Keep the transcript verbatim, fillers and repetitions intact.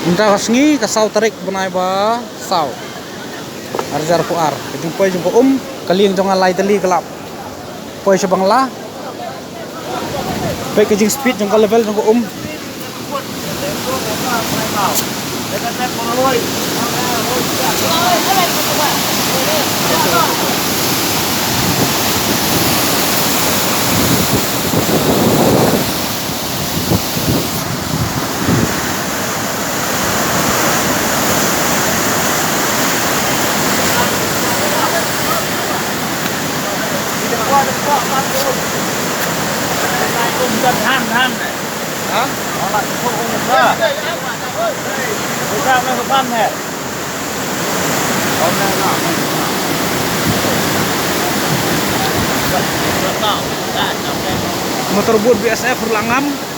Mynta ka sngi ka saw tarik bnai ba saw, ar hajar arphew ar. Ka jingpoi jong ka um, ka lieng jong nga lai tylli ka la poi sha Bangla. Peit ka jingspeed jong ka, level jong ka um. Motor boat B S F ruh la ngam.